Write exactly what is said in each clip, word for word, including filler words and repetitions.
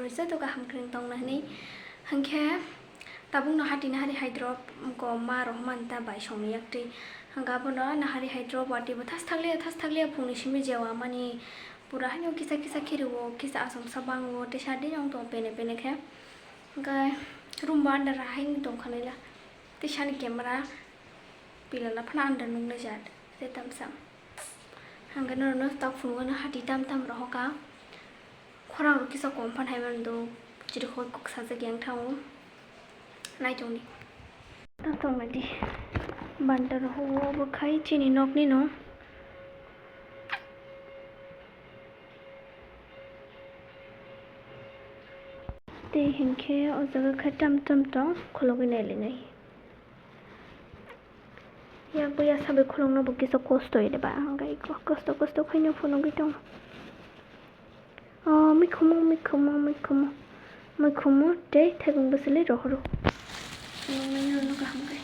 Joto kaham kwrwng tongna hwnwi. Hwnkhe tabukno hati nahari hai drop ko ma rohormani ta bai songni yaktwi. Hwnkhe abono nahari hai drop watwi bo thas thakliya, thas thakliya phungni simi jewa mani pura haino kisa kisa khiriwo, kisa achomsa bango, tei sadi wng tong pene pene khe. Hwnkhe room bo under hai wng tongkha naila. Tei sani camera pilala phano under nuknai jat. Tei tamsa. Hwnkhe norokno tak phunukgo hati tam tam rohoka. Khorang rok kisa kom phan hai mano do, chirikhok kok sajak yang thango. Naitongni. Tang tong di. Banta rok obo khai chini nokni no. Tei hinkhe o jaga khai tam tam tong khulogwi nailinai. Yak bo ya sabai khulokno bo kisa kosto ede ba, hwnkhai kosto kosto khaino phunugwi tongo. O mikhumu, mikhumu, mikhumu, mikhumu tei thaibung bwswlwi rohoro. Phunuknaino kaham khe.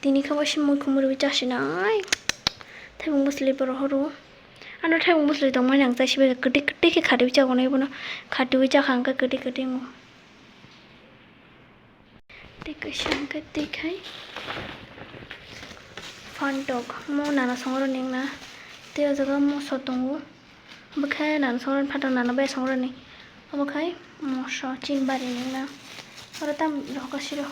Tini khe waisa mikhumu rwui chasinai. Thaibung bwswlwi bo rohoro. Ano thaibung bwswlwi tongmani ang chai sibai kwtwi kwtwi khe khatiui chagonai bono. Khatiui chakha hwnkhe kwtwi kwtwi wngkha. Tei kaisa hwnkhe twi khai phantok mo nana songro nengna tei o jaga moso tongo. Bwkhe nana songro ni phantok nana bai songro ni obo khai moso chini bari nengna oro tam rohor siro.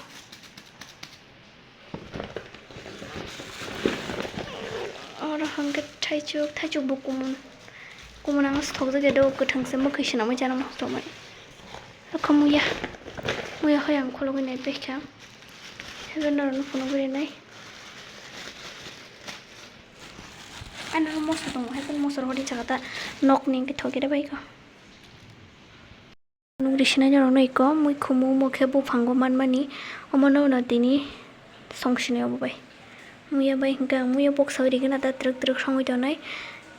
Oro hwnkhe thaichuk, thaichuk bo kumun. Kumun ang thokjak ya do, kwthang se mwkhwi swnamwi chana muchungmani. Okha muya, muya hai ang khulugwi nai pekha. Haibo norokno phunugwi rinai. Ano moso tongo, haibo moso rok ri chakha ta nokni hwnkhe thokira bai kho. Nugri sinai norokno iko mui khumu omo khe buphango manmani omono uno tini song sinai obo bai. Muya bai hwnkhe ang muya boksa bai rigena da twrwk twrwk songwi tongnai.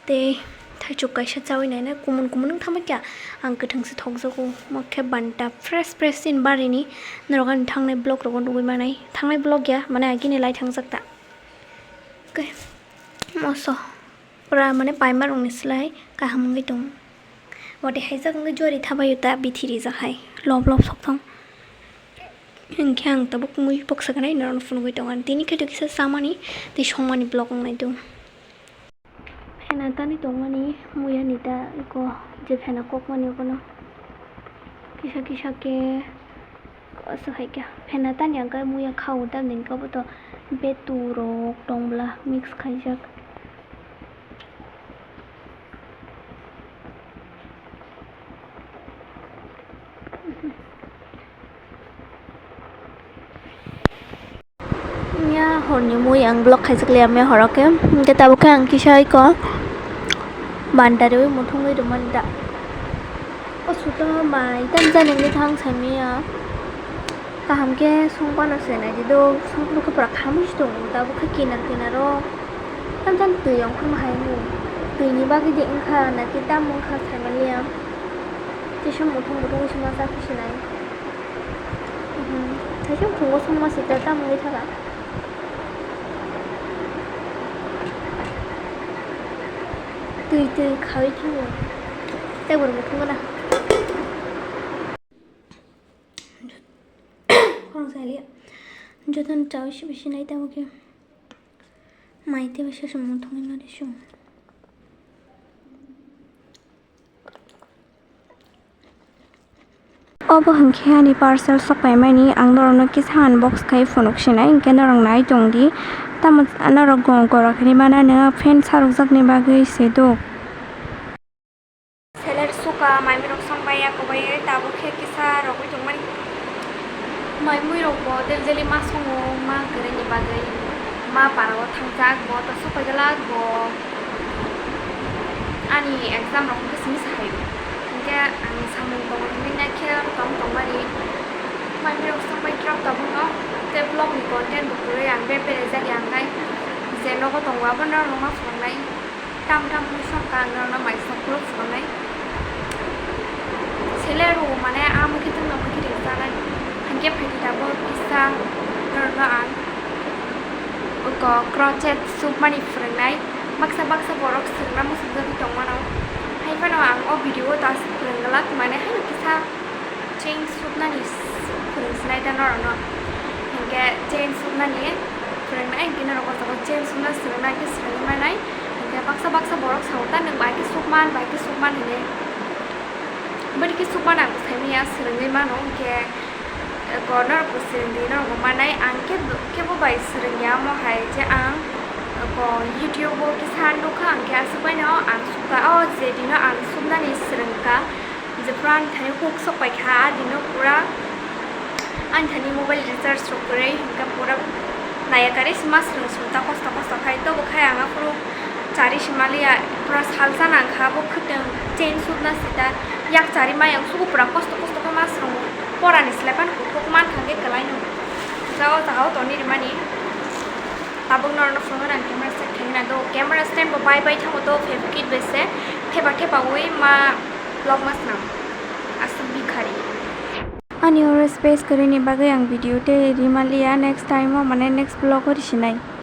Tei thaichuk kaisa chawi nainai kumun kumun wng thangbai kha ang kwthang se thokjago. Omo khe banta fresh fresh chini barini norok ani thangnai vlog rogo nugwi manai. Thangnai vlog ya mane agini lai thangjak ta. Khe moso. Pura mane paima rokni slai kaham wngwi tongo. Watwi haijak wngwi jori thabaio ta bithi rijak hai lob lob sok thang. Hinkhe ang tabuk mui boksa gwnai norokno phunugwi tongo. Tini khe to kisa chamani tei songmani vlog wngnai do. Phena tani tongmani muya ni ta eko je phena kokmani okono kisa kisa khe. Aswk hai khe phena tani ang khe muya kha o tamni hwnkhe obo to betu rok tong bwla mix khaijak. Ya horni mui ang vlog khaijak liya me horo khe, hwnkhe tabuk khe ang kisa iko banta riui muthungwi rwmani da. O suto mai tam jani wngwi thang saimanya. Kaham khe songphano se naidi do, songphano khe pura khamui se tongo, tabuk khe kinar kinaro tam tam twi ongkhorma hai wngwi. Twini bagwi de wngkha na khe tamo wngkha saimaliya. Tei se muthung muthungwi se ma chakhe se nai. Thaisung phungo songma se ta tamo wngwi thaka. Twi twi khaui thango. Tei bo muthung gana. Khorang sailiya. Jotono chaui se bisi nai tamo khe. Mai tei bai se song muthungwi mari song. Obo hwnkhe ani parcel sokpaimani, ang norokno kisa unbox khai phunuk sinai, hinkhe norok nai tongdi. Tamo norok go-, gorok hinwi manano fan sarukjakni bagwi se do. Seller suka mai mirok songbai ya kobai tabuk khe kisa rogwi tongmani. Mai mui rok bo daily daily ma songo ma kwrwini bagwi ma para o thangjak bo to supai glak bo ani exam rok hwnkhe simi sai hinkhe ang samung tongo hinwi naikhe tong tongmani mai mui rok songbai truck tabukno tei vlog ni content bo kwrwi ang bebere jak ya hinkhe je nogo tongo abono norokno phunuknai. Tam tam wngwi songkha ang norokno mai songphuru phunuknai. Seller rw mane a mui khe tongna mui khe ringsanai. Hinkhe phaidi tabuk kisa norokno ang oko crochet supmani phwrwngnai. Baksa baksa borok swrwngna muchungjagwi tongmano. Hai phano ang o video o ta aswk phwrwng glak, mane haino kisa chain suknani phwrwng sinai da norokno. Hinkhe chain suknani phwrwngnai, hinkhe norok o jaga chain sukna swrwngna hinkhe swrwngwi manai. Hinkhe baksa baksa borok sao ta, "Nwng bai khe sukman, bai khe sukman," hinwi. Bwrwi khe sukmano ang bwsai manya swrwngwi mano, hinkhe, eh, ko norok bo swrwngdi, norok bo manai. Ang khe bo, khe bo bai swrwngya, omo hai je ang, eh, ko YouTube o kisa nukha, ang khe aswk baino ang sukha. O je dino ang suknani swrwngkha, je phuru ani thani huk sok paikha, a dino pura ani thani mobile recharge rok kwrwi, hinkhe pura naiya karwi se ma swrwng swrwng ta kosto kosto khai, tobo khai ang aphuru chari se maliya, pura salsa nangkha abo khwtwng chain sukna sita yak chari maya ang sugo pura kosto kosto khe ma swrwngo, porani slai phano kuthuk mankha khe kwlaino. Ja o jaga o toni rwmani tabuk norokno phunukna ang camera start khaina do, camera stand bo bai bai thango do, fabricate bai se theba thebawi ma vlog ma swnam aswk bikhari. Ani oro space kwrwini bagwi ang video tei rimaliya, next time o mane next vlog o risinai.